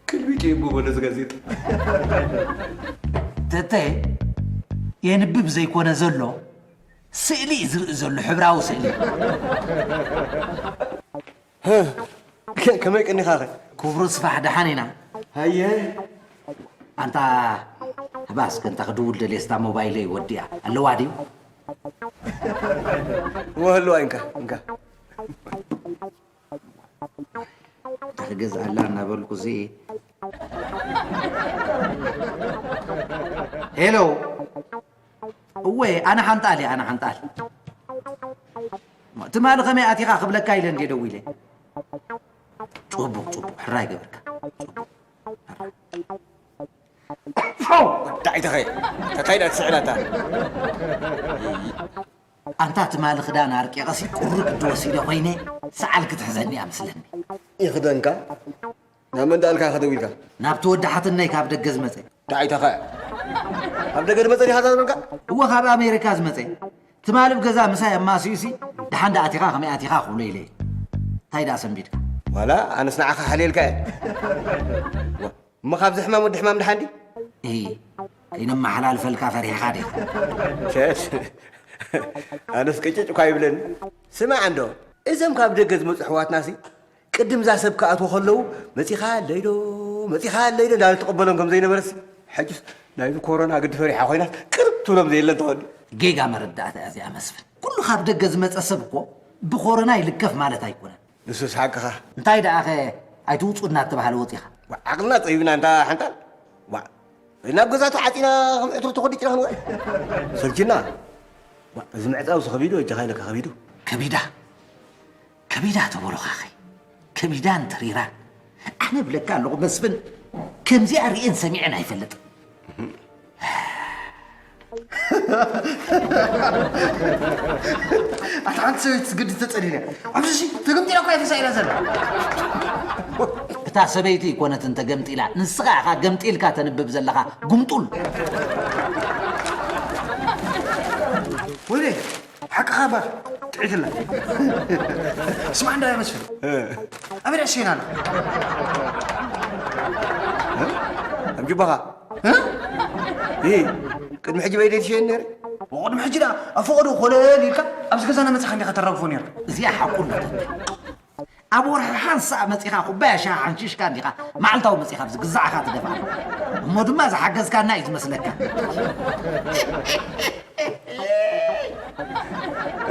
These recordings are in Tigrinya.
ክልቢጥ እዩ እሞ በሎ እዚ ጋዜጣ። ተተ የንብብ ዘይኮነ ዘሎ፣ ስእሊ እዩ ዝርኢ ዘሎ፣ ሕብራዊ ስእሊ። ከመይ ቀኒኻኸ? ክብሩ ስፋሕ፣ ደሓን ኢና። ሃየ። ኣንታ፣ ህባስ ከንታ ክድውል ደልየ፣ ስታ ሞባይለይ ወዲኣ። ኣለዋ ድዩ? እወ፣ ኣለዋ፣ እንካ፣ እንካ። ክገዝኣላ እናበልኩ እዚ። ሄሎ። እወ፣ ኣነ ሓንጣል እየ፣ ኣነ ሓንጣል። ትማሊ ከመይ ኣቲኻ ክብለካ ኢለ እንድየ ደዊለ። ጽቡቕ፣ ጽቡቕ፣ ሕራይ ገበርካ። ጽቡቕ፣ ሕራይ። ፎው! ወዳዒ ተኸየ። ተካይዳ ትስዕላታ። ኣንታ ትማሊ ክዳን ኣርቂቐሲ ቁሪ ግዲ ወሲደ ኮይነ፣ ሰዓል ክትሕዘኒ እያ መስለኒ። ይኽደንካ? ናብ መን ደኣልካ ኢኻ ደዊልካ? ናብቲ ወዲ ሓትነይ ካብ ደገ ዝመጸ። እንታይ ኢልካ? ካብ ደገ ዝመጸ ዲኻ እዛ ዝበልካ? እወ፣ ካብ ኣሜሪካ ዝመጸ። ትማሊ ኣብ ገዛ ምሳይ ኣማስዩሲ፣ "ደሓን ደኣ ኣቲኻ፣ ከመይ ኣቲኻ?" ክብሎ ኢለ። እንታይ ደኣ ሰንቢድካ? ዋላ ኣነስ ንዓኻ ሓልየልካ እየ። እሞ ካብዚ ሕማም ወዲ ሕማም ደሓን ድዩ? እይ፣ ከይነመሓላልፈልካ ፈሪሕኻ ዲኻ? ሸሽ፣ ኣነስ ቅጭጭ እኳ ይብለኒ። ስማዕ እንዶ፣ እዞም ካብ ደገ ዝመጹ ኣሕዋትናሲ፣ ቅድም እዛ ሰብ ክኣትዉ ከለዉ፣ "መጺኻ ኣለይ ዶ? መጺኻ ኣለይ ዶ?" እንዳበለት ትቕበሎም ከም ዘይነበረሲ፣ ሕጅስ ናይዚ ኮሮና ግዲ ፈሪሓ ኮይናስ፣ ቅርብ ትብሎም ዘየለ እንተኾን። ጌጋ መረዳእታ እያ እዚኣ መስፍን። ኩሉ ካብ ደገ ዝመጸ ሰብ እኮ ብኮሮና ይልከፍ ማለት ኣይኮነን። ንሱስ ሓቅኻ። እንታይ ደኣኸ ኣይትውጹ እናተባህለ ወጺኻ? ዋ፣ ዓቕልና ጸቢብና እንታ ሓንጣል። ዋ፣ ናብ ገዛ ተዓጺና ከም ዕትሩ ተኾዲጭና ክንውዕል። ሰልችና። ዋ፣ እዚ ምዕጻውስ ከቢዱ፣ እጃኻ ኢለካ ከቢዱ። ከቢዳ? ከቢዳ ተበሉኻኸ? ከቢዳን ተሪራን። ኣነ እብለካ ኣለኹ መስፍን፣ ከምዚኣ ርእየን ሰሚዐን ኣይፈልጥን። ኣታ ሓንቲ ሰበይቲ ግዲ ተጸሊለ። ኣብዚ ሲ ተገምጢላ እኮ እያ ተሳኢላ ዘላ። እታ ሰበይቲ ኣይኮነትን ተገምጢላ፣ ንስኻ ኢኻ ገምጢልካ ተንብብ ዘለኻ ጉምጡል። ወይኔ፣ ሓቅኻ እባ ጥዒትላ። ስማዕ እንዳ መስፍን። እ። ኣበይ ደኣ ሸይና ኣላ? እ? ኣብ ጅባኻ? እ? እ፣ ቅድሚ ሕጂ በይደይ ትሸይን ነይረ? ወቅድሚ ሕጂ ደኣ ኣብ ፈቐዶ ኮለል ኢልካ ኣብዚ ገዛና መጻኻ እንዲኻ ተራግፎ ነይርካ። እዚኣ ሓቁ ኣለቶ። ኣብ ወርሒ ሓንሳእ መጺኻ ኩባያ ሻሂ ሓንሺሽካ እንዲኻ መዓልታዊ መጺኻ ኣብዚ ግዛዕኻ ትደፍኣ። እሞ ድማ ዝሓገዝካና እዩ ዝመስለካ።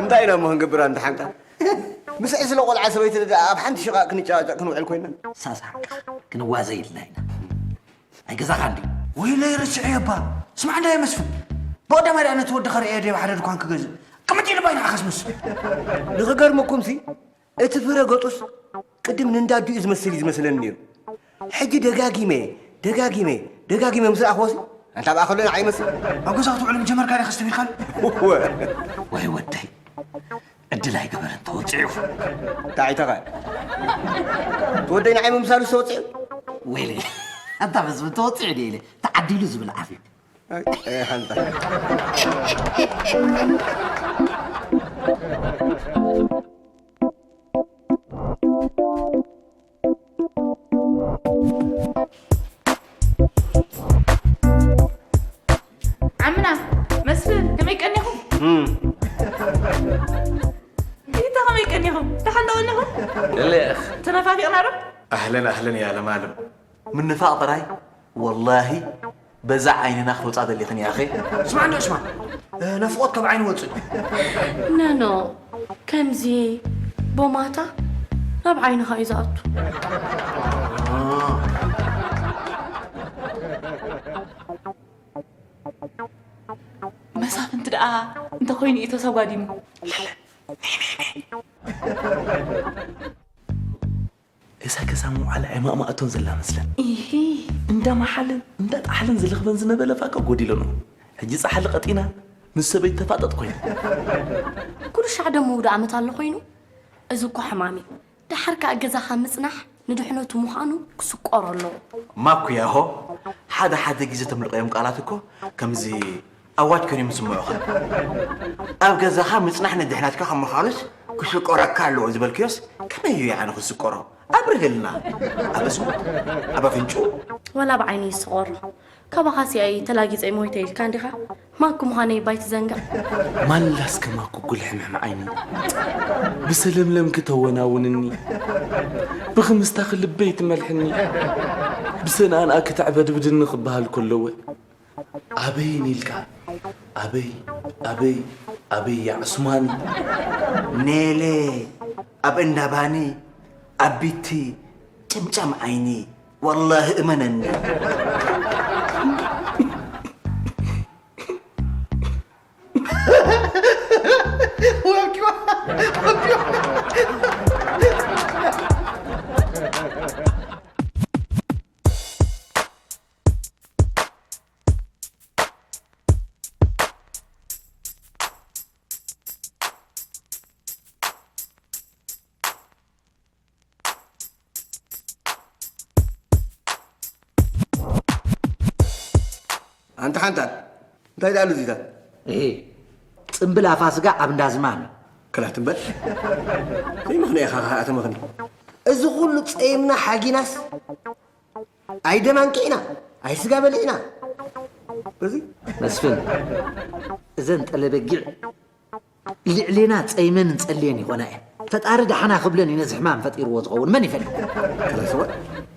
እንታይ ኢና እሞ ክንገብር ኣንታ ሓንጣል? ምስ ዕስለ ቆልዓ ሰበይቲ ደኣ ኣብ ሓንቲ ሽቓቕ ክንጨቃጨቅ ክንውዕል ኮይና። ሳሳ ሓቅኻ ክንዋዘ ኢልና ኢና። ኣይገዛኻን ድዩ? ወይለይ ረሲዐዮ እባ። ስማዕ እንዳ መስፍን። ብቐዳማይ ደኣ ነቲ ወድኻ ርእየ ድየ ኣብ ሓደ ድኳን ክገዝእ። ቅምጥ ኢሉ ባይ ንዓኻስ ምስ። ንኽገርመኩምሲ፣ እቲ ፍረ ገጹስ ቅድም ንንዳዱ እዩ ዝመስል እዩ ዝመስለኒ ነይሩ። ሕጂ ደጋጊመ፣ ደጋጊመ፣ ደጋጊመ ምስ ረኣኽዎሲ፣ ኣንታ ብኣ ከሎ ንዓይ ይመስል። ኣብ ገዛ ክትውዕል ምጀመርካ ዲኻ ስተቢልካሉ? እወ። ወይ ወደይ፣ ዕድል ኣይገበረን ተወጺዑ። እንታይ ተኸ? እቲ ወደይ ንዓይ ምምሳሉ ዝተወጺዑ? ወይለይ፣ ኣንታ መስፍን ተወጺዑ ድየ ኢለ፣ ተዓዲሉ ዝብል ዓርዩ። ኣይ፣ ኣይ፣ ሓንታ። ዓምና፣ መስፍን፣ ከመይ ቀኒኹም? እም። ሪታ፣ ከመይ ቀኒኹም? ደሓን ዶ ቀኒኹም? እልኽ። ተነፋፊቕና ዶ? ኣህለን፣ ኣህለን፣ ያ ለማለም። ምንፋቕ ጥራይ። ወላሂ በዛ ዓይንና ክትወፃ ደሊኽን ያኸ? ስማዕ እንዶ ስማዕ፣ ናፍቖት ካብ ዓይኒ ወፅእ። ነኖ፣ ከምዚ ቦማታ ናብ ዓይንኻ እዩ ዝኣቱ። መሳፍንቲ ደኣ እንተኾይኑ እዩ ተሰጓዲሙ። እዛ ገዛ መውዓሊ ኣይማእማእቶን ዘላ መስለን። ኢሂ። እንዳመሓለን እንዳጣሓለን ዝልኽበን ዝነበረ ፋካ ጎዲሎኖ። ሕጂ ፃሓሊ ቀጢና ምስ ሰበይቲ ተፋጠጥ ኮይና። ኩሉ ሻዕ ደሞ ውደ ዓመት ኣሎ ኮይኑ፣ እዚ እኮ ሕማም እዩ። ደሓር ከኣ ገዛኻ ምጽናሕ ንድሕነቱ ምዃኑ ክስቆሮ ኣለዎ። ማኩያሆ ሓደ ሓደ ግዜ ተምልቀዮም ቃላት እኮ ከምዚ ኣዋጅ ከሪም ስምዑኻ። ኣብ ገዛኻ ምጽናሕ ንድሕነትካ ከም ምዃኑስ ክስቆረካ ኣለዎ ዝበልክዮስ ከመይ እዩ ይዓነ ክስቆሮ? ኣብርህልና። ኣብ እዝኑ፣ ኣብ ኣፍንጭኡ። ዋላ ብዓይኒ ይስቆሮ። ካባኻ ሲኣይ ተላጊጸይ ሞይተ ኢልካ እንዲኻ? ማኩ ምዃነይ ባይ ትዘንግዕ። ማላስ ከማኩ ጉልሕምሕም ዓይኒ ብሰለምለምኪ ተወናውንኒ፣ ብኽምስታኺ ልበይ ትመልሕኒ፣ ብሰንኣንኣ ክተዕበድብድኒ ክበሃል ከለወ ኣበይ ኒልካ ኣበይ ኣበይ ኣበይ ያዕሱማኒ። ኔሌ ኣብ እንዳባኒ ኣብ ቢቲ ጭምጫም ዓይኒ ወላሂ እመነኒ። ኣንታ ሓንጣል እንታይ ደኣ ኣሉ እዚታት? እሄ፣ ጽምብል ኣፋ ስጋ ኣብ እንዳ ዝማም እዩ። ክላት እምበር ዘይምኽንያ ኢኻ ኸዓ ተመኽኒ። እዚ ኩሉ ጸይምና ሓጊናስ ኣይደም ኣንቂዕና ኣይስጋ በሊዕና። እዚ መስፍን፣ እዘን ጠለበጊዕ ልዕሌና ጸይመን እንጸልየን ይኾና እየን። ፈጣሪ ደሓና ክብለን እዩ ነዚ ሕማም ፈጢርዎ ዝኸውን መን ይፈልጥ? ክላስዋ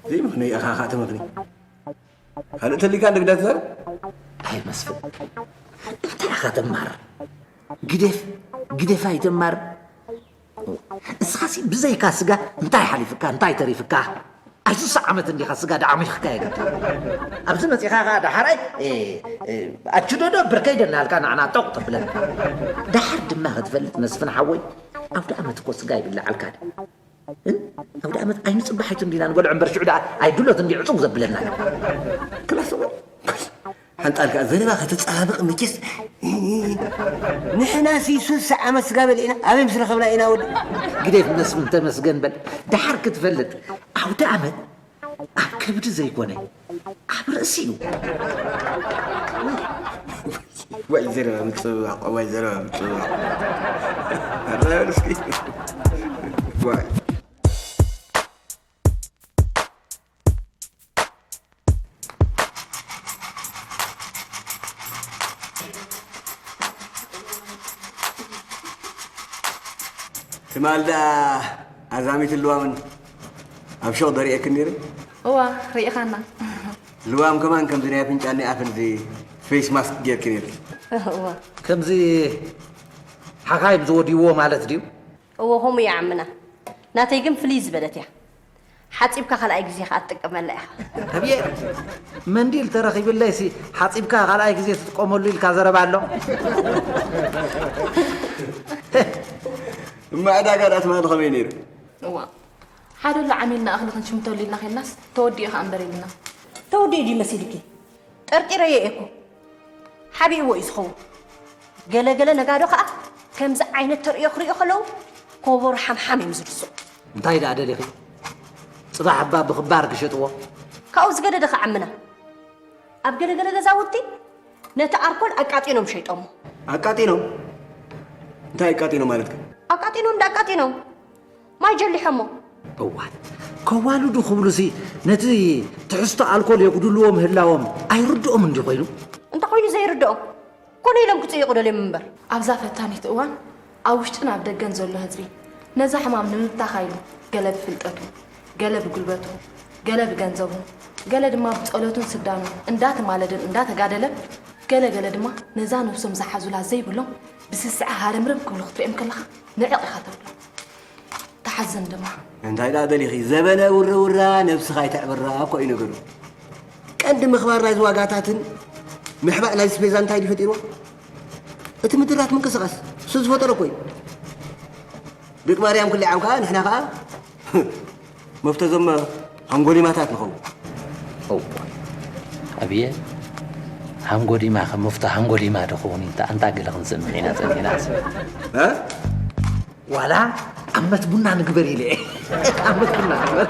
ዘይምኽንያ ኢኻ ኸዓ ተመኽኒ። ካልእ ተሊካ ንግዳ ትዛረብ? ኣይ መስፍን፣ እንታይ ኢኻ ተማር? ግደፍ ግደፍ ኣይተማር። እስኻሲ ብዘይካ ስጋ እንታይ ሓሊፍካ እንታይ ተሪፍካ? ኣይ ስሳ ዓመት እንዲኻ ስጋ ደዓሚኽካ የግዲ። ኣብዚ መጺኻ ኸዓ ደሓራይ ኣችዶ ዶ ብርከይ ደናልካ ንዓና ጦቕ ተብለና። ደሓር ድማ ክትፈልጥ መስፍን ሓወይ፣ ኣውደ ዓመት እኮ ስጋ ይብላዓልካ ድዩ? ኣውደ ዓመት ኣይንጽባሕ ኣይትንዲና ንበልዑ እምበር ሽዑ ደኣ ኣይድሎት እንዲ ዕጹግ ዘብለና እዩ። ክላስ ሓንጣል ከኣ ዘረባ ከተጸባብቕ መቸስ ንሕና ሲ ሱሳ ዓመት ስጋ በሊዕና ኣበይ ምስ ረኸብና ኢና ወዲ ግደፍ መስፍን ተመስገን በል። ደሓር ክትፈልጥ ኣውደ ዓመት ኣብ ከብዲ ዘይኮነ ኣብ ርእሲ እዩ። ዋይ ዘረባ ምጽብባቕ ዋይ ዘረባ ምጽብባቕ ኣረበል እስኪ ዋይ ትማል ደኣ ኣዛሚት ልዋምን ኣብ ሸቕ ደሪኤክን ነይረ። እዋ ርኢኻና። ልዋም ከማን ከምዚ ናይ ኣፍንጫኒ ኣፍን እዚ ፌስ ማስክ ጌርኪ ነይርኪ። እዋ። ከምዚ ሓኻይም ዝወድይዎ ማለት ድዩ? እዎ ከምኡ እያ ዓምና። ናተይ ግን ፍልይ ዝበለት እያ። ሓጺብካ ካልኣይ ግዜ ከኣ ትጥቀመላ ኢኻ። ኣብየ መንዲል ተረኺብለይሲ ሓጺብካ ካልኣይ ግዜ ትጥቀመሉ ኢልካ ዘረባ ኣሎ። እማ ዕዳጋ ደኣ ትማሊ ከመይ ነይሩ? እዋ ሓደሎ ዓሚልና እኽሊ ክንሽምተሉ ኢልና ኬድናስ ተወዲኡ ከኣ እምበር ኢሉና። ተወዲኡ ድዩ መሲልኪ? ጠርጢረዮ እየ እኮ። ሓቢእዎ እዩ ዝኸውን። ገለ ገለ ነጋዶ ከኣ ከምዚ ዓይነት ተርእዮ ክርእዩ ከለዉ ኮቦሮ ሓምሓም እዮም ዝርስዑ። እንታይ ደኣ ደሊኺ? ጽባሕ እባ ብኽባር ክሸጥዎ። ካብኡ ዝገደደ ከዓምና ኣብ ገለ ገለ ገዛውቲ ነቲ ኣርኮል ኣቃጢኖም ሸይጦሞ። ኣቃጢኖም? እንታይ ኣቃጢኖም ማለትከ? ኣቃጢኖም እንዳ ኣቃጢኖም ማይ ጀሊሖሞ። እዋ ከዋልዱ ክብሉሲ ነቲ ትሕዝቶ ኣልኮል የጉድልዎ ምህላዎም ኣይርድኦም እንዲ ኮይኑ? እንተኾይኑ ዘይርድኦም ኮነ ኢሎም ክጽይቑ ደልዮም እምበር። ኣብዛ ፈታኒት እዋን ኣብ ውሽጥን ኣብ ደገን ዘሎ ህዝቢ ነዛ ሕማም ንምብታኻ ኢሉ ገለ ብፍልጠቱ፣ ገለ ብጉልበቱ፣ ገለ ብገንዘቡ፣ ገለ ድማ ብጸሎቱን ስግዳኑን እንዳተማለደን እንዳተጋደለን፣ ገለ ገለ ድማ ነዛ ነብሶም ዝሓዙላ ዘይብሎም ብስስዐ ሃረምረም ክብሉ ክትሪኦም ከለኻ ንዕቕ ኢኻ ተብሎ። ተሓዝን ድማ። እንታይ ደኣ ደሊኺ? ዘበነ ውርውራ ነብስኻ ኣይተዕብራ እኮ እዩ ነገሩ። ቀንዲ ምኽባር ናይዚ ዋጋታትን ምሕባእ ናይዚ ስፔዛ እንታይ ድዩ ፈጢርዎ? እቲ ምድራት ምንቅስቓስ እሱ ዝፈጠሮ እኮ እዩ። ደቂ ማርያም ክልዓም ከኣ ንሕና ከኣ መፍተዞም ሃንጎሊማታት ንኸውን። እወ፣ ኣብየ፣ ሃንጎሊማ ከም መፍቶ ሃንጎሊማ ዶ ኸውን? እንተ ኣንታ ገለ ክንሰምዕ ኢና ጸኒሕና። እ? ዋላ ዓመት ቡና ንግበር ኢለ እየ። ዓመት ቡና ንግበር።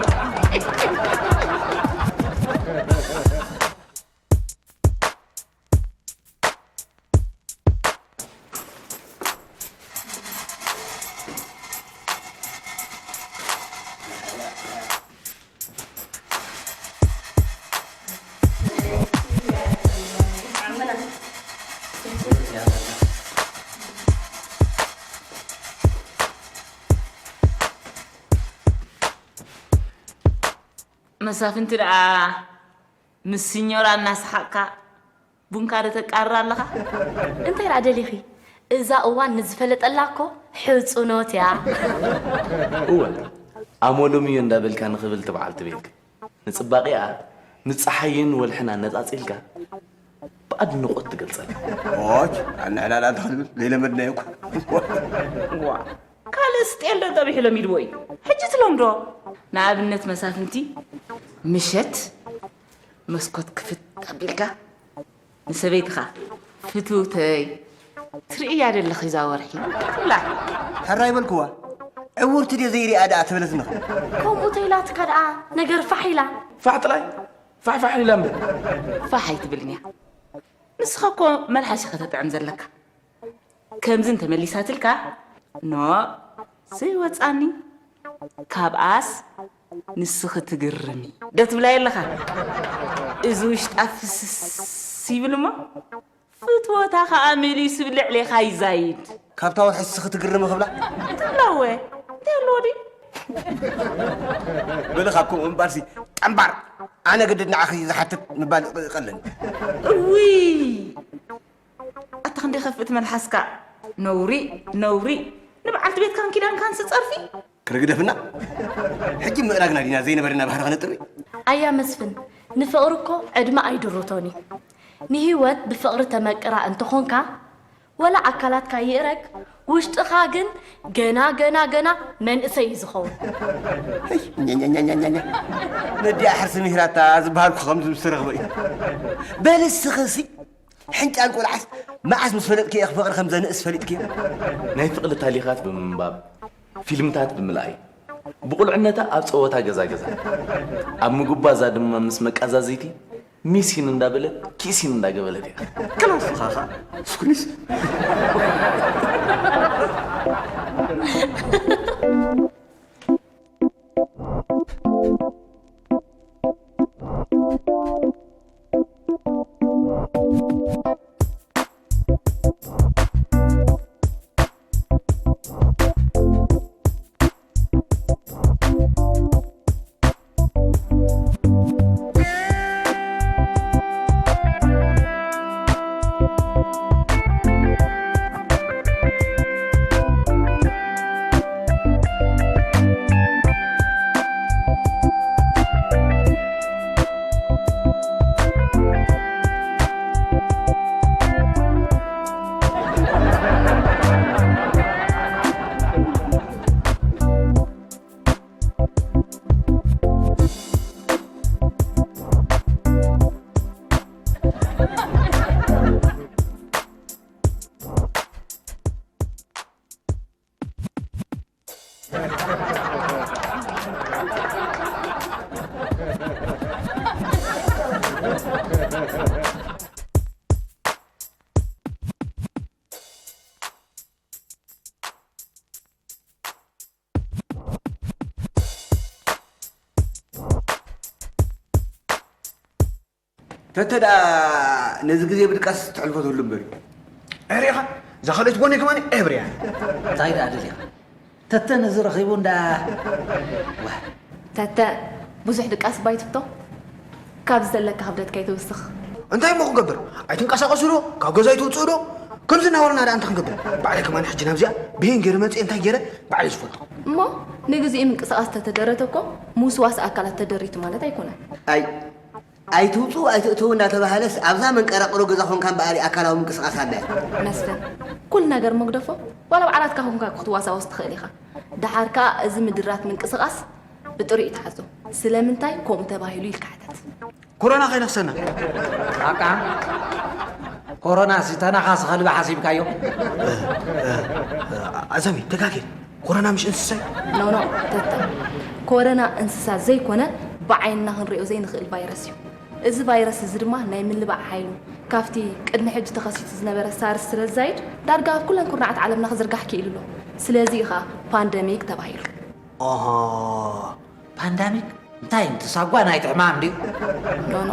መሳፍንቲ ደኣ ምስ ሲኞራ እናሰሓቕካ ቡንካ ዶ ተቃርር ኣለኻ? እንታይ ደኣ ደሊኺ? እዛ እዋን ንዝፈለጠላ እኮ ሕጹኖት እያ። እወ፣ ኣሞሎም እዩ እንዳበልካ ንኽብል ትበዓል ትቤልክ። ንጽባቄኣ ንጸሓይን ወልሕን ኣነጻጺልካ ብኣድንቖት ትገልጸላ። ኦች፣ ኣንዕላላ እንተ ኽንብል ዘይለመድናዮ እኮ። ዋ፣ ካልእ ስጤል ዶ ጠቢሑ ለሚድዎ እዩ? ሕጂ ትለምዶ። ንኣብነት መሳፍንቲ ምሸት መስኮት ክፍት ኣቢልካ ንሰበይትኻ፣ "ፍትውተይ፣ ትርእያ ዶ ኣለኺ እዛ ወርሒ?" ትብላ። ሕራይ በልክዋ። ዕውርቲ ድየ ዘይሪኣ ደኣ ተበለትንኻ። ከምኡ ተኢላትካ ደኣ ነገር ፋሕ ኢላ። ፋሕ ጥራይ? ፋሕ ፋሕ ኢላ እምበር። ፋሕ ኣይትብልን እያ። ንስኻ እኮ መልሓስ ኢኻ ተጥዕም ዘለካ። ከምዚ እንተመሊሳትልካ፣ "ኖ፣ ዘይወጻኒ፣ ካብኣስ ንስኺ ትግርሚ" ዶ ትብላ የለኻ? እዚ ውሽጣ ፍስስ ይብል እሞ፣ ፍትወታ ኸኣ መሊሱ ልዕሌኻ ይዛይድ። ካብታ ወርሒ ንስኺ ትግርሚ ክብላ? ትብላ እወ። እንታይ ኣለዎ ድዩ? በሊ ካብ ከምኡ እምበኣርሲ ጠምባር፣ ኣነ ግድድ ንዓኺ ዝሓትት ምባል ይቐለኒ። እውይ! ኣታ ክንደይ ከፍእቲ መልሓስካ። ነውሪ፣ ነውሪ። ንበዓልቲ ቤትካን ኪዳንካን ስጸርፊ። ክርግደፍና? ሕጂ ምእራግና ዲና ዘይነበረና ባህሪ ከነጥሪ? ኣያ መስፍን፣ ንፍቕሪ እኮ ዕድመ ኣይድርቶን እዩ። ንህይወት ብፍቕሪ ተመቅራ እንተኾንካ፣ ወላ ኣካላትካ ይእረግ፣ ውሽጥኻ ግን ገና፣ ገና፣ ገና መንእሰይ እዩ ዝኸውን። ህይ፣ ኛኛኛኛኛ። ነዲኣ ሕርሲ ምሂራታ ዝበሃልኩ ከምዚ ምስ ተረኽበ እዩ። በሊ እስኽሲ፣ ሕንጫል ቆልዓስ መዓስ ምስ ፈለጥክዮ ኢኺ ፍቕሪ ከም ዘንእስ ፈሊጥክዮ? ናይ ፍቕሪ ታሪኻት ብምንባብ፣ ፊልምታት ብምልኣይ፣ ብቑልዕነታ ኣብ ጸወታ ገዛ ገዛ፣ ኣብ ምጉባዛ ድማ ምስ መቃዛዚቲ ሚሲን እንዳበለት ኪሲን እንዳገበለት እያ። ክላስ ኻኻ ስኩኒስ። ተተ ደኣ ነዚ ግዜ ብድቃስ ትሕልፎ ትህሉ እምበር እዩ። ዕሪኻ፣ እዛ ካልኦት ጎኒ ከማን እብርያ። እንታይ ደኣ ደሊኻ? ተተ ነዚ ረኺቡ እንዳ፣ ዋህ። ተተ፣ ብዙሕ ድቃስ ባይትቶ ካብ ዘለካ ክብደት ከይትውስኽ። እንታይ እሞ ክንገብር? ኣይትንቀሳቐሱ ዶ? ካብ ገዛ ኣይትውፅኡ ዶ? ከምዚ እናበልና ደኣ እንታይ ክንገብር? ባዕለይ ከማን ሕጂ ናብዚኣ ብሄን ገይረ መፅእ እንታይ ገይረ ባዕለይ ዝፈልጦ። እሞ ንግዚኡ ምንቅስቓስ ተተደረተ እኮ ምውስዋስ ኣካላት ተደሪቱ ማለት ኣይኮነን። ኣይ ኣይትውፅኡ ኣይትእተዉ እናተባህለስ ኣብዛ መንቀራቕሮ ገዛ ኮንካ እምበኣር ኣካላዊ ምንቅስቓስ ኣለ። መስፍን፣ ኩሉ ነገር መግደፎ ዋላ ባዕላትካ ኮንካ ክትዋሳወስ ትኽእል ኢኻ። ደሓር ከኣ እዚ ምድራት ምንቅስቓስ ብጥሪኡ ተሓዞ። ስለምንታይ ከምኡ ተባሂሉ ኢልካ ሕተት። ኮሮና ከይነኽሰና። ኣቃ፣ ኮሮና ሲ ተናኻሲ ከልቢ ሓሲብካዮ? ኣዛሚ፣ ተጋጌ። ኮሮና ምሽ እንስሳ እዩ? ኖ፣ ኖ፣ ተተ። ኮሮና እንስሳ ዘይኮነ ብዓይንና ክንሪኦ ዘይንኽእል ቫይረስ እዩ። እዚ ቫይረስ እዚ ድማ ናይ ምልባዕ ሓይሉ ካብቲ ቅድሚ ሕጂ ተኸሲቱ ዝነበረ ሳርስ ስለ ዝዛይድ ዳርጋ ኣብ ኩለን ኩርናዓት ዓለምና ክዝርጋሕ ክኢሉ ኣሎ። ስለዚ እዩ ኸኣ ፓንደሚክ ተባሂሉ። ኦሆ፣ ፓንዳሚክ እንታይ? እንተሳጓ ናይቲ ሕማም ድዩ? ኖ፣ ኖ።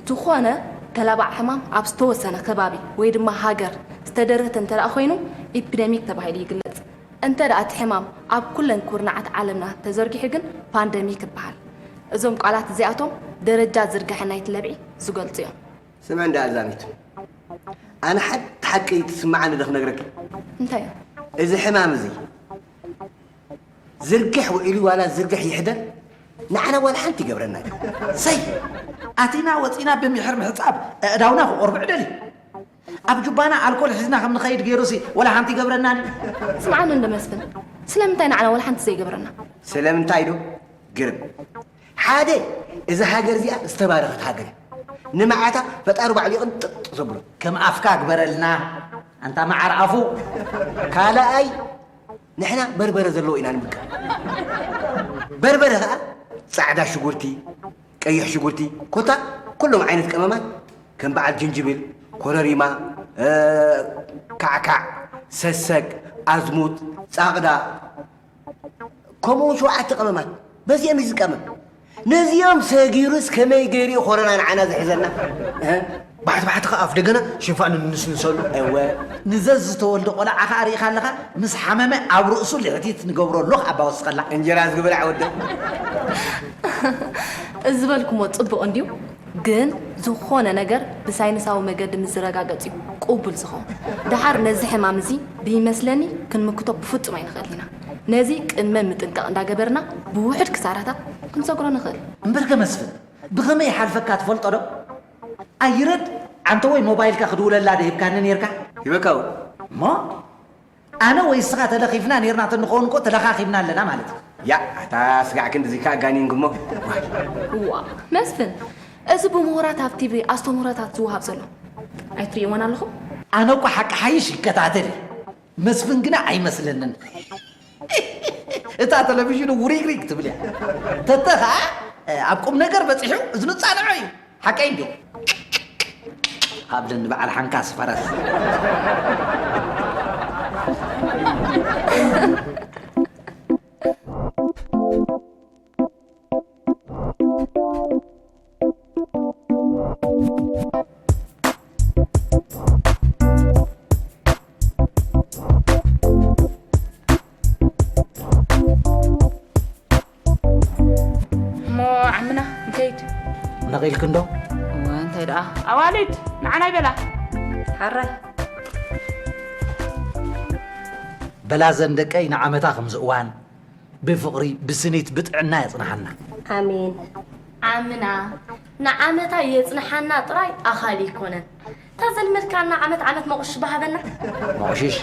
ዝኾነ ተላባዕ ሕማም ኣብ ዝተወሰነ ከባቢ ወይ ድማ ሃገር ዝተደረተ እንተ ደኣ ኮይኑ ኢፒደሚክ ተባሂሉ ይግለጽ። እንተ ደኣ እቲ ሕማም ኣብ ኩለን ኩርናዓት ዓለምና ተዘርጊሑ ግን ፓንደሚክ ይበሃል። እዞም ቃላት እዚኣቶም ደረጃ ዝርግሐ ናይቲ ለብዒ ዝገልጹ እዮም። ስምዒ እንዳ ኣዛሚት። ኣነ ሓንቲ ሓቂ ትስምዓኒ ዶ ክነግረኪ? እንታይ እዩ? እዚ ሕማም እዚ ዝርግሕ ውዒሉ ዋላ ዝርግሕ ይሕደር፣ ንዓና ዋላ ሓንቲ ይገብረና እዩ። ሰይ! ኣቲና ወጺና ብምሒር ምሕጻብ ኣእዳውና ክቆርብዕ ደልዩ። ኣብ ጁባና ኣልኮል ሒዝና ከም ንኸይድ ገይሩሲ ዋላ ሓንቲ ይገብረና ድዩ? ስምዓኒ እንዶ መስፍን፣ ስለምንታይ ንዓና ዋላ ሓንቲ ዘይገብረና? ስለምንታይ ዶ? ግርም። ሓደ፣ እዛ ሃገር እዚኣ ዝተባረኸት ሃገር እያ። ንመዓታ ፈጣሪ ባዕሉ ይቕንጥጥ ዘብሎ። ከም ኣፍካ ግበረልና፣ ኣንታ መዓር ኣፉ። ካልኣይ፣ ንሕና በርበረ ዘለዎ ኢና ንምገብ። በርበረ ኸኣ ጻዕዳ ሽጉርቲ፣ ቀይሕ ሽጉርቲ፣ ኮታ ኩሎም ዓይነት ቀመማት ከም በዓል ጅንጅብል፣ ኮረሪማ፣ እ፣ ካዕካዕ፣ ሰሰግ፣ ኣዝሙት፣ ጻቕዳ፣ ከምኡ እውን ሸውዓተ ቀመማት። በዚኦም እዩ ዝቀመም። ነዚኦም ሰጊሩስ ከመይ ገይሩ እዩ ኮሮና ንዓና ዝሕዘና? እህ? ባሕቲ-ባሕቲ ኸኣ ኣፍ ደገና ሽንፋን ንንስንሰሉ። እወ። ንዘዝ ዝተወልደ ቆልዓ ኸኣ ርኢኻ ኣለኻ፣ ምስ ሓመመ ኣብ ርእሱ ልዕቲት ንገብረሉ ኣባ ወስኸላ። እንጀራ ዝብላዕ ወደይ። እዚ ዝበልኩሞ ጽቡቕ እንድዩ፣ ግን ዝኾነ ነገር ብሳይንሳዊ መገዲ ምስ ዝረጋገጽ እዩ ቅቡል ዝኸውን። ደሓር ነዚ ሕማም እዚ ብይመስለኒ ክንምክቶ ብፍጹም ኣይንኽእልን ኢና። ነዚ ቅድመ ምጥንቃቕ እንዳገበርና ብውሑድ ክሳራታት ክንሰግሮ ንኽእል። እምበርከ መስፍን፣ ብኸመይ ይሓልፈካ ትፈልጦ ዶ? ኣይረድ፣ ዓንተወይ ሞባይልካ ክድውለላ ዶ ሂብካኒ ኔርካ? ሂበካ እውን። እሞ ኣነ ወይ እስኻ ተለኺፍና ኔርና ተንኸውን እኮ ተለኻኺብና ኣለና ማለት እዩ። ያ፣ ኣታ ስጋዕ ክንድዚ ከኣ ጋኒንኩሞ። ዋይ። እዋ፣ መስፍን፣ እዚ ብምሁራት ኣብ ቲቪ ኣስተምህሮታት ዝወሃብ ዘሎ ኣይትርእይዎን ኣለኹም? ኣነ እኮ ሓቂ ሓይሽ ይከታተል እየ። መስፍን ግና ኣይመስለንን። እታ ቴሌቪዥኑ ውሪግሪግ ትብል እያ። ተተ ኸኣ ኣብ ቁም ነገር በጺሑ እዝኑ ጻንዖ እዩ። ሓቀይ እንድዩ። ሃብለኒ በዓል ሓንካስ ፈረስ። እሞ ዓምና ንከይድ። ነቒልክ እንዶ? እወ፣ እንታይ ደኣ? ኣዋልድ፣ ንዓና ይበላ። ሓራይ። በላ ዘን ደቀይ ንዓመታ ከምዚ እዋን ብፍቕሪ፣ ብስኒት፣ ብጥዕና የጽንሓና። ኣሜን። ዓምና፣ ንዓመታ የጽንሓና ጥራይ ኣኻሊ ኣይኮነን። እታ ዘልመድካና ዓመት ዓመት መቑሽሽ በሃበና። መቑሽሽ?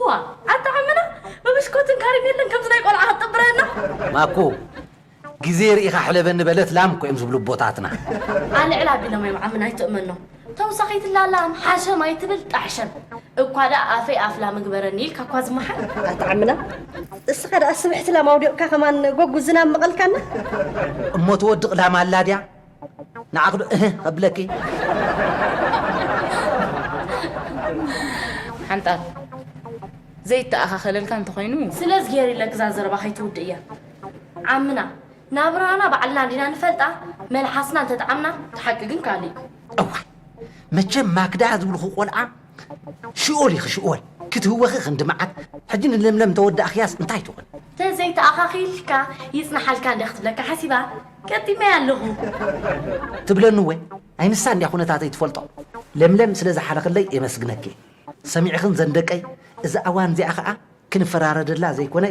ዋ፣ ኣታ ዓምና፣ ብብሽኮትን ካሪሜለን ከምዚ ናይ ቆልዓ ክትጥብረና? ማኩ፣ ግዜ ርኢኻ ሕለበኒ በለት ላም እኮ እዮም ዝብሉ ኣቦታትና። ኣልዕል ኣቢሎም እዮም ዓምና፣ ኣይትእመኖም። ተውሳኺት ላላም ሓሸም ኣይትብል ጣሕሸም። እኳ ደኣ ኣፈይ ኣፍ ላም ግበረኒ ኢልካ እኳ ዝመሓል። ኣታ ዓምና፣ እስኻ ደኣ ስብሕቲ ላም ኣውዲቕካ ከማን ጎጉ ዝናብ መቐልካና? እሞ ትወድቕ ላም ኣላ ድያ? ንዓኽ ዶ እህ ከብለኪ? ሓንጣል፣ ዘይተኣኻኸለልካ እንተኾይኑ? ስለዚ ገይረ ኢለኪ እዛ ዘረባ ከይትውድእያ። ዓምና፣ ናብራና ባዕልና እንዲና ንፈልጣ፣ መልሓስና እንተጠዓምና፣ እቲ ሓቂ ግን ካልእ እዩ። እዋይ፣ መቸም ማክዳ ዝብልኹ ቆልዓ ሽኦል ኢኺ ሽኦል። ክትህወኺ ክንዲ መዓት። ሕጂ ንለምለም ተወዳእኽያስ እንታይ ትኾን? ተዘይተኣኻኺልካ ይጽናሓልካ እንደ ክትብለካ ሓሲባ ገጢመያ ኣለኹ። ትብለኒ እወ። ኣይ ንሳ እንድያ ኩነታተይ ትፈልጦ። ለምለም ስለ ዝሓለኽለይ የመስግነኪ። ሰሚዕኽን ዘንደቀይ፣ እዛ እዋን እዚኣ ኸኣ ክንፈራረደላ ዘይኮነ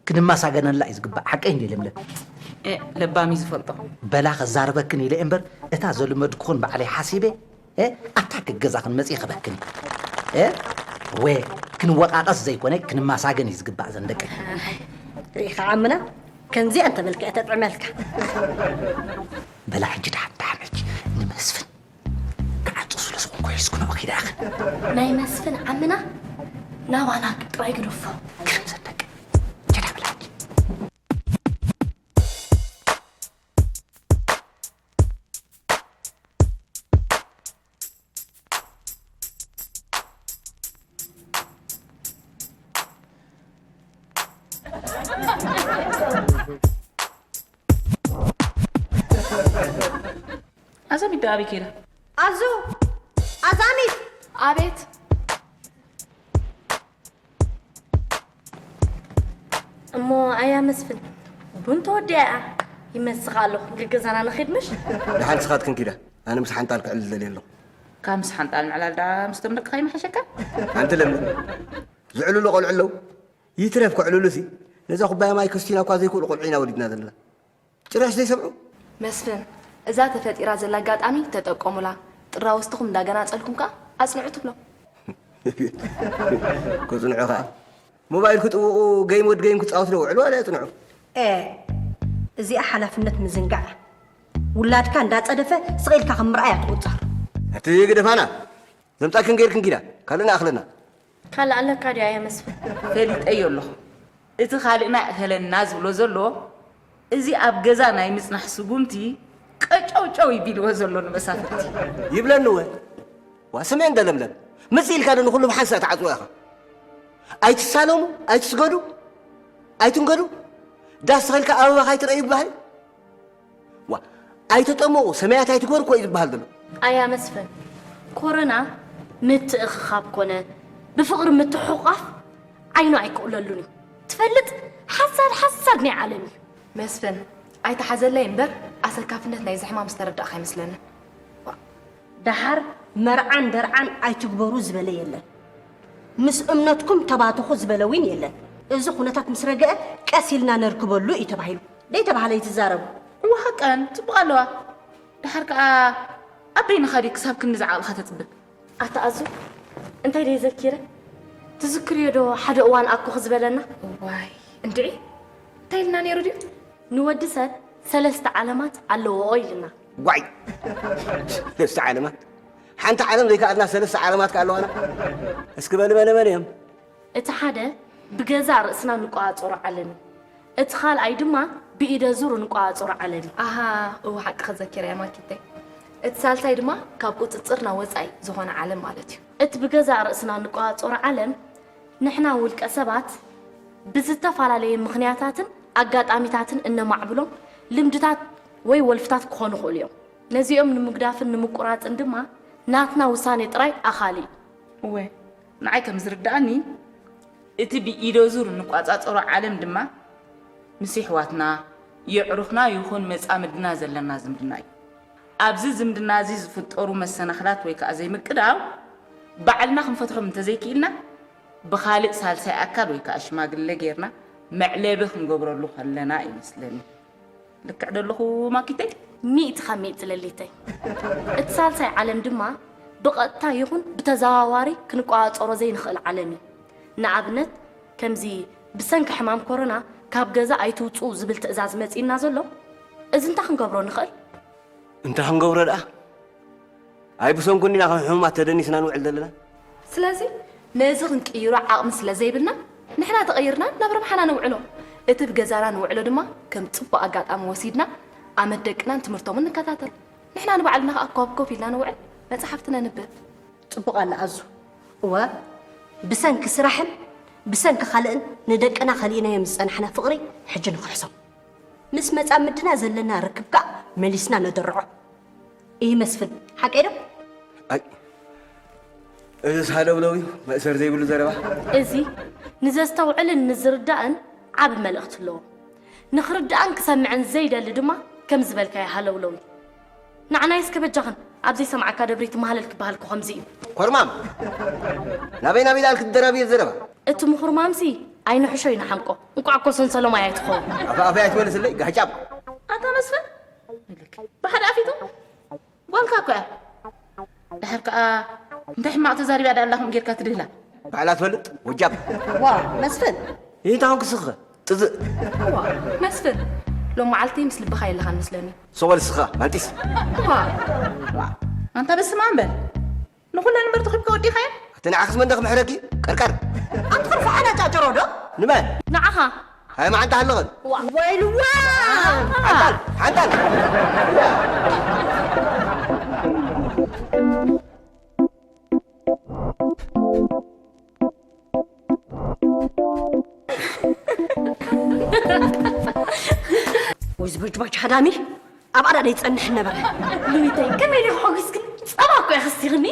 ክንመሳገነላ እዩ ዝግባእ። ሓቀይ እንድየ ለምለም? እ፣ ለባም እዩ ዝፈልጦ። በላ ከዛርበክን ኢለ እምበር እታ ዘልመድኩኽን ባዕለይ ሓሲበ እ፣ ኣብታ ገዛኽን መጺእ ክበክን እ፣ ወ ክንወቃቀስ ዘይኮነ ክንመሳገን እዩ ዝግባእ ዘንደቀይ። ርኢኻ ዓምና ከምዚኣ እንተበልካ እያ ተጥዕመልካ። በላ ሕጂ ደሓን ደሓን ሕጂ ንመስፍን ክዓጹ ስለ ዝኾንኩ ሒዝኩ ንዑ ኪዳ ኢኽን። ናይ መስፍን ዓምና ናባና ጥራይ ግደፎ። ግርም ዘንደቀይ። ጀዳ በላ ሕጂ። ኣዛሚት ዶ ኣበይ ከይዳ? ኣዙ ኣዛሚት ኣቤት። እሞ ኣያ መስፍን ቡን ተወዲኣ እያ ይመስኻ ኣለኹ። ገገዛና ንኺድ ምሽ? ደሓን ንስኻትክን ኪዳ፣ ኣነ ምስ ሓንጣል ክዕልል ደልየ ኣለኹ። ካብ ምስ ሓንጣል ምዕላል ደኣ ምስቶም ደቅኻ ይመሓሸካ። ኣንቲ ለምለም፣ ዝዕልሉ ቆልዑ ኣለዉ። ይትረፍ ክዕልሉሲ፣ ነዛ ኩባያ ማይ ከስቲና እኳ ዘይክእሉ ቆልዑ ኢና ወሊድና ዘለና። ጭራሽ ዘይሰምዑ። መስፍን፣ እዛ ተፈጢራ ዘላ ኣጋጣሚ ተጠቀሙላ። ጥራ ወስትኹም እንዳገናጸልኩም ከኣ ኣጽንዑ ትብሎም። ክጽንዑ ከኣ ሞባይል ክጥውቑ፣ ገይም ወድ ገይም ክጻወቱ ዶ ውዕሉ ዋላ የጽንዑ? ኤ እዚኣ ሓላፍነት ምዝንጋዕ። ውላድካ እንዳጸደፈ ስቕ ኢልካ ከም ምርኣይ ኣትቑጸር። ኣቲ ግደፋና፣ ዘምጻክን ገይርክን ኪዳ፣ ካልእ ንኣኽለና። ካልእ ኣለካ ድዩ ኣያ መስፍን? ፈሊጠዮ ኣለኹ። እቲ ካልእ ናእኸለና ዝብሎ ዘሎ፣ እዚ ኣብ ገዛ ናይ ምጽናሕ ስጉምቲ ቀጨውጨው ይቢልዎ ዘሎ ንመሳፍርቲ። ይብለኒ ወ። ዋ ስሜ እንደ ለምለም። ምጽእ ኢልካ ዶ ንኹሉ ብሓንሳእ ትዓጽዎ ኢኻ? ኣይትሳለሙ፣ ኣይትስገዱ፣ ኣይትንገዱ። ዳስ ተኺልካ ኣበባ ካይትረእዩ ይበሃል? ዋ፣ ኣይተጠመቑ፣ ሰማያት ኣይትግበሩ እኮ እዩ ዝበሃል ዘሎ። ኣያ መስፍን፣ ኮረና ምትእኽኻብ ኮነ ብፍቕሪ ምትሕቑቓፍ ዓይኑ ኣይክእለሉን እዩ። ትፈልጥ፣ ሓሳድ ሓሳድ ናይ ዓለም እዩ። መስፍን፣ ኣይተሓዘለይ እምበር ኣሰካፍነት ናይዚ ሕማም ዝተረዳእኻ ኣይመስለንን። ደሓር መርዓን ደርዓን ኣይትግበሩ ዝበለ የለን። ምስ እምነትኩም ተባተኹ ዝበለ እውን የለን። እዚ ኩነታት ምስ ረገአ ቀስ ኢልና ነርክበሉ እዩ ተባሂሉ። ደይተባህለ ይትዛረቡ። እወ ሓቀን፣ ጽቡቕ ኣለዋ። ደሓር ከኣ ኣብ በይንኻ ድዩ ክሳብ ክንዲ ዝዓቕልኻ ተጽብብ? ኣታ ኣዙ፣ እንታይ ደይ ዘኪረ? ትዝክርዮ ዶ ሓደ እዋን ኣኮ ዝበለና? ዋይ እንድዒ፣ እንታይ ኢልና ነይሩ ድዩ? ንወዲ ሰብ ሰለስተ ዓለማት ኣለዎ ኢልና። ጓይ! ሰለስተ ዓለማት? ሓንቲ ዓለም ዘይከኣልና ሰለስተ ዓለማት ከ ኣለዋና? እስኪ በሊ መነ መን እዮም? እቲ ሓደ ብገዛእ ርእስና እንቆጻጸሮ ዓለም እዩ። እቲ ካልኣይ ድማ ብኢደ ዙር እንቆጻጸሮ ዓለም እዩ። ኣሃ፣ እወ ሓቂ ከዘኪረ እያ ማኪተይ። እቲ ሳልሳይ ድማ ካብ ቁጽጽርና ወጻኢ ዝኾነ ዓለም ማለት እዩ። እቲ ብገዛእ ርእስና እንቆጻጸሮ ዓለም ንሕና ውልቀ ሰባት ብዝተፈላለየ ምኽንያታትን ኣጋጣሚታትን እነማዕብሎም ልምድታት ወይ ወልፍታት ክኾኑ ይኽእሉ እዮም። ነዚኦም ንምግዳፍን ንምቁራጽን ድማ ናትና ውሳኔ ጥራይ ኣኻሊ እዩ። እወ፣ ንዓይ ከም ዝርድኣኒ እቲ ብኢደ ዙር እንቋጻጸሮ ዓለም ድማ ምስ የሕዋትና፣ የዕሩኽና ይኹን መጻምድና ዘለና ዝምድና እዩ። ኣብዚ ዝምድና እዚ ዝፍጠሩ መሰናኽላት ወይ ከኣ ዘይምቅዳው ባዕልና ክንፈትሖም እንተዘይክኢልና ብኻልእ ሳልሳይ ኣካል ወይ ከኣ ሽማግለ ጌርና መዕለቢ ክንገብረሉ ከለና እዩ መስለኒ። ልክዕ ዶ ኣለኹ ማኪተይ? ሚእቲ ካብ ሚእቲ ለሊተይ። እቲ ሳልሳይ ዓለም ድማ ብቐጥታ ይኹን ብተዘዋዋሪ ክንቆጻጸሮ ዘይንኽእል ዓለም እዩ። ንኣብነት ከምዚ ብሰንኪ ሕማም ኮሮና ካብ ገዛ ኣይትውጽኡ ዝብል ትእዛዝ መጺእና ዘሎ፣ እዚ እንታይ ክንገብሮ ንኽእል? እንታይ ክንገብሮ ደኣ? ኣይ ብሰንኩ እንዲና ከም ሕሙማት ተደኒስና ንውዕል ዘለና። ስለዚ ነዚ ክንቅይሮ ዓቕሚ ስለ ዘይብልና ንሕና ተቐይርና ናብ ረብሓና ነውዕሎ። እቲ ብገዛና ንውዕሎ ድማ ከም ጽቡቕ ኣጋጣሚ ወሲድና ኣመት ደቅናን ትምህርቶምን ንከታተል። ንሕና ንባዕልና ከኣ ኮፍ ኮፍ ኢልና ንውዕል፣ መጻሕፍቲ ነንብብ። ጽቡቕ ኣላ ኣዙ። እወ ብሰንኪ ስራሕን ብሰንኪ ካልእን ንደቅና ከሊእናዮም ዝጸናሕና ፍቕሪ ሕጂ ንክሕሶም። ምስ መጻምድና ዘለና ርክብ ከኣ መሊስና ነደርዖ። ይህ መስፍን ሓቀይ ዶ? ኣይ እዝስ ሃለውለው እዩ፣ መእሰር ዘይብሉ ዘረባ። እዚ ንዘስተውዕልን ንዝርዳእን ዓቢ መልእኽቲ ኣለዎ። ንኽርዳእን ክሰምዕን ዘይደሊ ድማ ከም ዝበልካዮ ሃለውለው እዩ። ንዓናይ እስከ በጃኽን ኣብ ዘይሰምዓካ ደብሪ ትመሃለል ክበሃል እኮ ከምዚ እዩ። ኮርማም! ናበይ ናበይ ዳኣልክ ትደራብዮ ዘረባ? እቲ ምኹርማምሲ ኣይንሕሾ ይንሓምቆ። እንቋዕ እኮ ሰንሰሎም ኣይ ኣይትኸውን። ኣፈ ኣፈይ ኣይትመልስለይ ጋሕጫም። ኣታ መስፍን ብሓደ ኣፊቱ ጓልካ እኮ እያ። ድሓር ከኣ እንታይ ሕማቕ ተዛሪባ ደኣ ኣላ ከምኡ ጌርካ ትድህላ። ባዕላ ትፈልጥ ወጃብ። ዋ መስፍን ይህታውን ክስኸ ጥዝእ። ዋ መስፍን ሎም መዓልቲ ምስ ልብኻ የለኻን መስለኒ። ሶበል ስኻ ማንጢስ። ዋ ኣንታ በስማ እምበር ንኹለን እምበር ተኺብካ ወዲኻዮ። ኣቲ ንዓኽስ መን ደኽምሕረኪ ቀርቀር። ኣቲ ክንፈሓና ጫጭሮ ዶ? ንመን? ንዓኻ። ሃይ መዓንታ ሃለኸን። ወይልዋ! ሓንጣል ሓንጣል። ወይ ዝበጅባጅ ሃዳሚ ኣብ ኣዳዳ ይጸንሕ ነበረ። ሉዊተይ ከመይ ዲኺ ሓጒስክን? ጸባ እኮ ኢኺ ኣስቲኽኒ።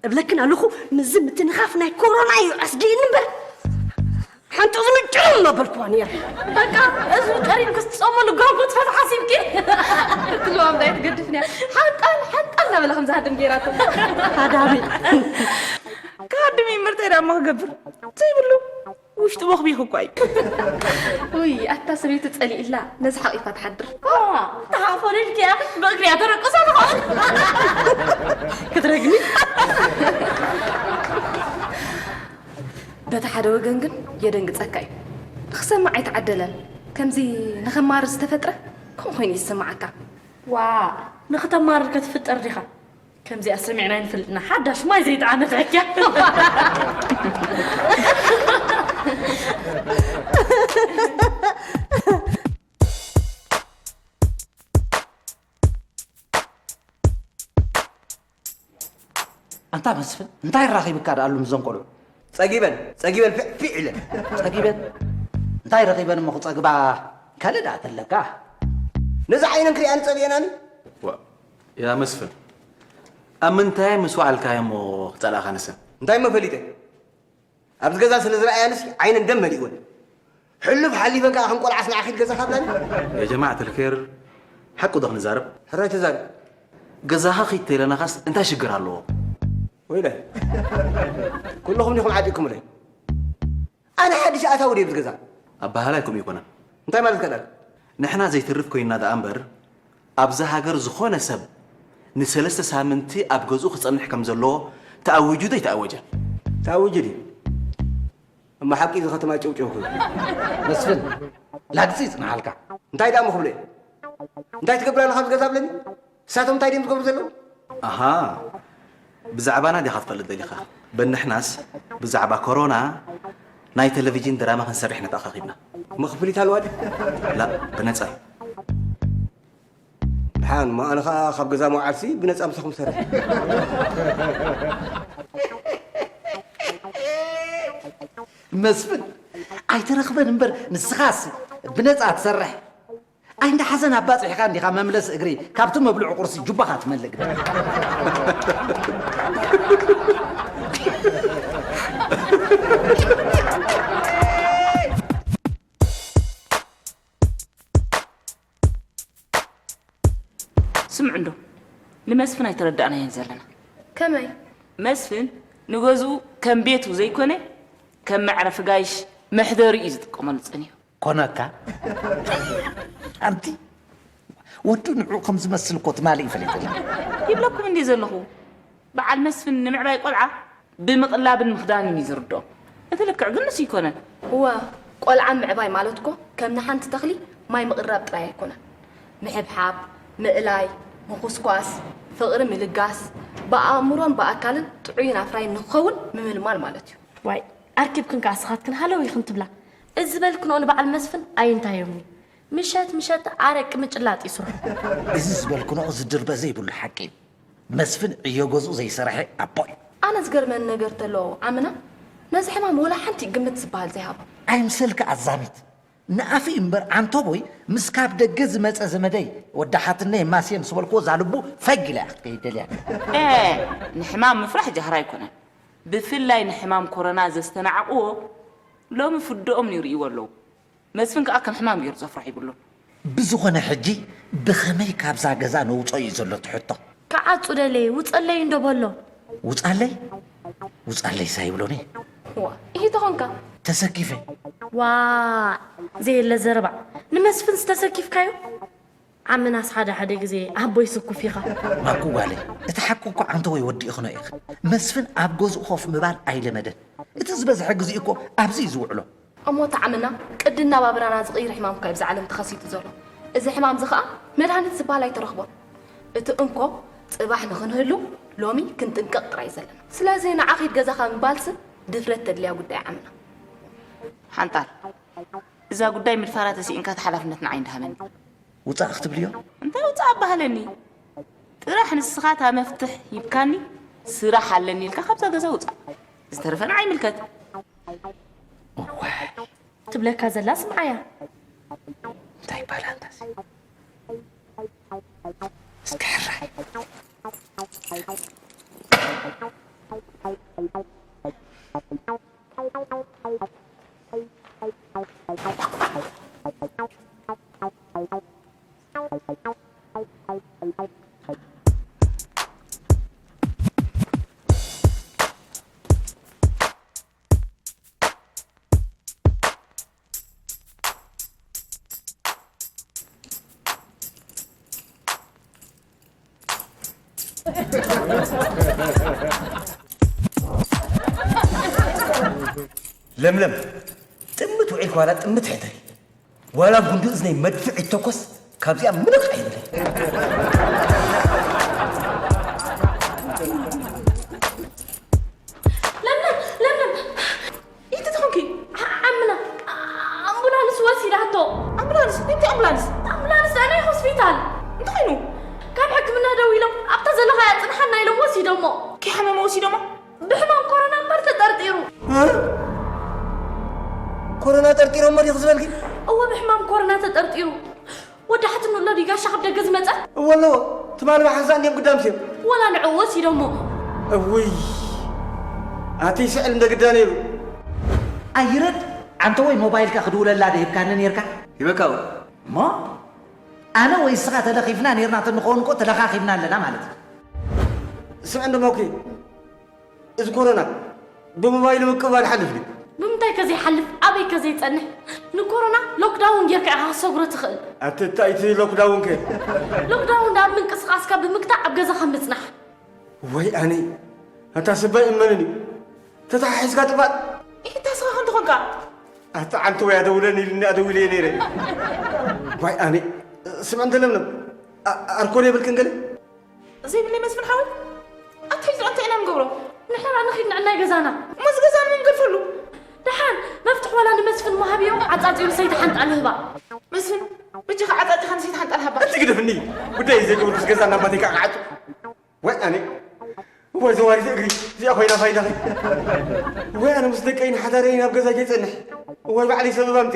እብለክን ኣለኹ ምስዚ ምትንኻፍ ናይ ኮሮና እዩ ኣስጊእኒ እምበር ሓንቲ እዝኑ ጭርም መበልክዋ ነይረ። በቃ እዝኑ ጨሪምክስ ትጸሙ ልጓም ክትፈት ሓሲብኪ። ክትልዋ እንታይ ትገድፍንያ ሓንጣል ሓንጣል እናበለ ከም ዝሃድም ገይራቶ። ሃዳሚ ክሃድም እዩ እምበር እንታይ ደኣ እሞ ክገብር ዘይብሉ ውሽጡ ቦኽቢኹ እኳ እዩ። ውይ ኣታ ሰበይቲ ጸሊእላ ነዚ ሓቂፋ ትሓድር። ተሓቆነ ኢልኪ ብእግሪ እያ ተረቅሶ ትኸውን። ክትረግሚ። በቲ ሓደ ወገን ግን የደንግጸካ እዩ። ንኽሰምዕ ኣይተዓደለን። ከምዚ ንኸማርር ዝተፈጥረ ከምኡ ኮይኑ ይስምዓካ። ዋ ንኽተማርር ከትፍጠር ዲኻ? ከምዚኣ ሰሚዕና ኣይንፈልጥና ሓዳሽ ማይ ዘይጠዓመት ዕክያ። ኣንታ መስፍን እንታይ ራኺብካ ደኣሉ ምዞም ቆልዑ? ጸጊበን ጸጊበን ፊዕ ፊዕ ኢለን። ጸጊበን እንታይ ረኺበን እሞ ክጸግባ ካልእ ደኣ ተለካ? ነዚ ዓይነን ክሪኣኒ ጸቢኤናኒ። ዋ ያ መስፍን ኣብ ምንታይ ምስ ወዓልካ እሞ ክጸላእኻ ንሰን? እንታይ እሞ ፈሊጠ ኣብዚ ገዛ ስለ ዝረኣያንስ ዓይነን ደም መሊእወን። ሕሉፍ ሓሊፈን ከኣ ከም ቆልዓስ ንዓ ኺድ ገዛኻ ብላኒ። ያ ጀማዓት ኣልኸይር ሓቁ ዶ ክንዛረብ? ሕራይ ተዛረብ። ገዛኻ ኺድ ተይለናኻስ እንታይ ሽግር ኣለዎ? ወይለ ኩልኹም ዲኹም ዓጢቕኩምለይ። ኣነ ሓድሽ ኣታዊ ድየ ኣብዚ ገዛ? ኣበሃህላይ ከምኡ ኣይኮነን። እንታይ ማለትካ ደኣ? ንሕና ዘይተርፍ ኮይንና ደኣ እምበር ኣብዛ ሃገር ዝኾነ ሰብ ንሰለስተ ሳምንቲ ኣብ ገዝኡ ክጸንሕ ከም ዘለዎ ተኣዊጁ ዶ ኣይተኣወጀን? ተኣዊጁ ድዩ? እሞ ሓቂ እዚ ከተማ ጨውጨው ኮይኑ። መስፍን ላግጺ ይጽንሓልካ። እንታይ ደኣ እሞ ክብሎ እየ? እንታይ ትገብር ኣለኻ ኣብዚ ገዛ ብለኒ? ንሳቶም እንታይ ድዮም ዝገብሩ ዘለዉ? ኣሃ ብዛዕባና ዲኻ ትፈልጥ ደሊኻ? በንሕናስ ብዛዕባ ኮሮና ናይ ቴሌቪዥን ድራማ ክንሰርሕ ኢና ተኣኻኺብና። እሞ ክፍሊት ኣለዋ ድዩ? ላእ ብነጻ እዩ። ደሓን እሞ ኣነ ኸኣ ካብ ገዛ ምውዓልሲ ብነጻ ምሳኹም እሰርሕ። መስፍን ኣይትረኽበን እምበር ንስኻሲ ብነጻ ትሰርሕ። ኣይ እንዳ ሓዘን ኣባጺሕካ እንዲኻ መምለሲ እግሪ ካብቲ መብልዒ ቁርሲ ጁባኻ ትመልእ ግዳ። ስምዑ እንዶ ንመስፍን ኣይተረዳእናዮን ዘለና። ከመይ? መስፍን ንገዝኡ ከም ቤቱ ዘይኮነ ከም መዕረፊ ጋይሽ መሕደሪኡ እዩ ዝጥቀመሉ ጸኒሑ። ኮነካ ኣንቲ ወዱ ንዕኡ ከም ዝመስል እኮ ትማሊ እዩ ፈሊጥና። ይብለኩም እንድየ ዘለኹ በዓል መስፍን ንምዕባይ ቆልዓ ብምቕላብን ምኽዳንን እዩ ዝርድኦ። እቲ ልክዕ ግን ንሱ ኣይኮነን። እወ ቆልዓ ምዕባይ ማለት እኮ ከም ንሓንቲ ተኽሊ ማይ ምቕራብ ጥራይ ኣይኮነን። ምሕብሓብ፣ ምእላይ፣ ምኹስኳስ፣ ፍቕሪ ምልጋስ፣ ብኣእምሮን ብኣካልን ጥዑይን ኣፍራይን ንኽኸውን ምምልማል ማለት እዩ። ዋይ ኣርኪብክን ከኣ ስኻትክን ሃለው ኢኽን ትብላ። እዚ ዝበልክንኦ ንበዓል መስፍን ኣይንታዮምኒ። ምሸት ምሸት ኣረቂ ምጭላጥ እዩ ስርሑ። እዚ ዝበልክንኦ ዝድርበ ዘይብሉ ሓቂ እዩ። መስፍን ዕዮ ገዝኡ ዘይሰርሐ ኣቦ እዩ። ኣነ ዝገርመኒ ነገር ተሎ ዓምና ነዚ ሕማም ወላ ሓንቲ ግምት ዝበሃል ዘይሃቦ። ኣይምሰልኪ ኣዛሚት። ንኣፊ እምበር ዓንቶቦይ ምስ ካብ ደገ ዝመጸ ዘመደይ ወዲ ሓትነይ ማስየ ምስ በልክዎ እዛ ልቡ ፈግ ኢላ እያ ክትከይድ ደልያ። ኤ ንሕማም ምፍራሕ ጃህራ ኣይኮነን። ብፍላይ ንሕማም ኮሮና ዘስተናዕቕዎ ሎሚ ፍድኦም ይርእይዎ ኣለዉ። መስፍን ከኣ ከም ሕማም ገይሩ ዘፍርሖ ይብሉን። ብዝኾነ ሕጂ ብኸመይ ካብዛ ገዛ ነውጾ እዩ ዘሎ እቲ ሕቶ። ክዓጹ ደለየ፣ ውጸለይ እንዶ በሎ። ውጻለይ? ውጻለይሳ ይብሎኒ። ዋ፣ ኢሂ ተኾንካ። ተሰኪፈ። ዋ፣ ዘየለ ዘረባ። ንመስፍን ዝተሰኪፍካዮ? ዓምናስ ሓደ ሓደ ግዜ ኣቦይ ስኩፍ ኢኻ። ማኩ ጓለይ፣ እቲ ሓቂ እኮ ዓንተወይ ወዲእኽኖ ኢኺ። መስፍን ኣብ ገዝኡ ኮፍ ምባል ኣይለመደን። እቲ ዝበዝሐ ግዜኡ እኮ ኣብዚ እዩ ዝውዕሎ። እሞ እቲ ዓምና ቅዲ ኣነባብራና ዝቕይር ሕማም እኮ እዩ ኣብዛ ዓለም ተኸሲቱ ዘሎ። እዚ ሕማም እዚ ኸኣ መድሃኒት ዝበሃል ኣይተረኽቦን። እቲ እንኮ ጽባሕ ንኽንህሉ ሎሚ ክንጥንቀቕ ጥራይ እዩ ዘለና። ስለዚ ንዓ ኺድ ገዛኻ ምባልሲ ድፍረት ተድልያ ጉዳይ ዓምና። ሓንጣል፣ እዛ ጉዳይ ምድፋራ ተሲእንካ እቲ ሓላፍነት ንዓይ እንዳሃበኒ። ውጻእ ክትብልዮ? እንታይ ውጻእ ኣባህለኒ? ጥራሕ ንስኻ እታ መፍትሕ ሂብካኒ፣ ስራሕ ኣለኒ ኢልካ ካብዛ ገዛ ውጻእ። ዝተረፈ ንዓይ ይምልከት። እዋይ። ትብለካ ዘላ ስምዓያ። እንታይ ይባላል? እስኪ ሕራይ። ለምለም፣ ጥምት ውዒልካ ዋላ ጥምት ሕተሪ። ዋላ ጉንዲ እዝነይ መድፍዕ ይተኮስ፣ ካብዚኣ ምንቕ ኣይብልን። ለምለም፣ ለምለም። ኢቲ ትኾንኪ? ዓ-፣ ዓምና፣ ኣምቡላንስ ወሲዳቶ። ኣምቡላንስ? እንታይ ኣምቡላንስ? ኣምቡላንስ ናይ ሆስፒታል። እንታይ ኮይኑ? ካብ ሕክምና ደዊሎም፣ ኣብታ ዘለኻያ ጽንሓና ኢሎም ወሲዶሞ። ከይሓመመ ወሲዶሞ? ብሕማም ኮሮና እምበር ተጠርጢሩ። እ? ኮሮና ጠርጢሮሞ ዲኺ ዝበልኪ? እወ፣ ብሕማም ኮሮና ተጠርጢሩ። ወዲ ሓትም ንሎ ድዩ ጋሻ ካብ ደገ ዝመጸ? እወ ኣለዎ። ትማሊ ብሓንሳእ እንድዮም ግዳም ስዮም። ወላ ንዕኡ ወሲዶሞ። እውይ። ኣቲ ስዕል እንደ ግዳ ነይሩ። ኣይረድ፣ ዓንተወይ ሞባይልካ ክድውለላ ዶ ሂብካኒ ነይርካ? ሂበካ እወ። እሞ ኣነ ወይ እስኻ ተለኺፍና ነይርና ተንኸውን እኮ ተለኻኺብና ኣለና ማለት እዩ። ስምዕ እንዶ ሞኪ፣ እዚ ኮሮና ብሞባይል ምቅባል ሓልፍ ድዩ? ብምንታይ ከ ዘይሓልፍ? ኣበይ ከ ዘይጸንሕ? ንኮሮና ሎክዳውን ጌርካ ኢኻ ክትሰግሮ ትኽእል። ኣቲ እንታይ እቲ ሎክዳውን ከ? ሎክዳውን ኣብ ምንቅስቓስካ ብምግታእ ኣብ ገዛኻ ምጽናሕ። ወይ ኣነ፣ ኣታ ሰብ ኣይእመንን እዩ። ተተሓሒዝካ ጥፋእ። ኢታ ስኻ ክንዲ ኾንካ? ኣታ ዓንተወይ ኣደውለኒ ኢሉኒ ኣደዊለዮ ነይረ። ዋይ ኣነ፣ ስምዕ እንተ ለምለም፣ ኣ-፣ ኣርኮል የብልክን ገለ? ዘይብለይ መስፍን ሓወይ፣ ኣትሒዙ እንታይ ኢና ንገብሮ? ንሕና ንኺድ ንዕናይ ገዛና። እሞ እዚ ገዛ ንመን ገድፈሉ? ደሓን መፍትሕ ዋላ ንመስፍን መሃብዮ ዓጻጺሩ ሰይቲ ሓንጣል ህባ። መስፍን፣ በጃኻ ዓጻጺኻ ንሰይቲ ሓንጣል ሃባ። እቲ ግደፍኒ፣ ጉዳይ ዘይገብርኩስ ገዛ እናባተይ ከዓ ክዓጹ። ወይ ኣነ፣ ወይ ዘዋሪት እግሪ፣ እዚኣ ኮይና ፋይዳኺ። ወይ ኣነ ምስ ደቀይ ንሓዳረይ ናብ ገዛ ከይጸንሕ። ወይ ባዕለይ ሰበብ ኣምቴ።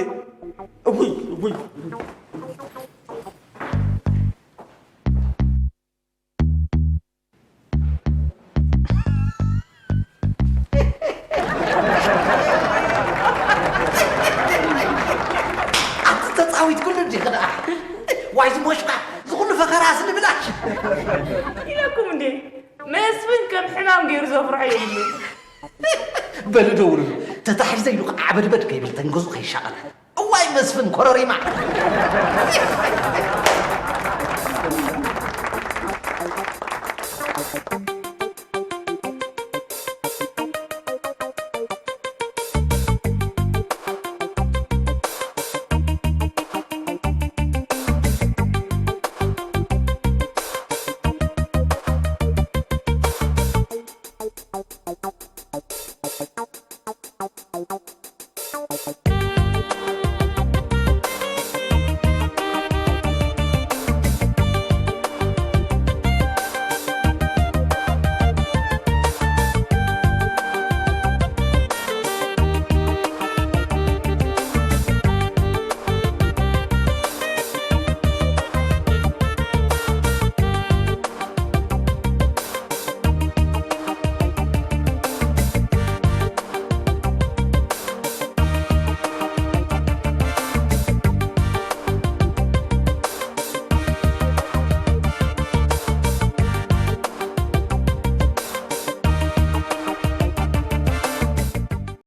እውይ፣ እውይ። ኣቲ ተጻዊት ኩሉ እንዲኺ ደኣ። ዋይ ዝሞሽካ፣ ዝኹሉ ፈኸራ ስኒ ብላሽ። ኢለኩም እንዴ? መስፍን ከም ሕማም ገይሩ ዘፍርሖ የብሉን። በሉ ደውሉ። ተታሒዘ ኢሉ ከዓ ዓበድበድ ከይብል ተንገዙ ከይሻቐል። እዋይ መስፍን ኮረሪማ።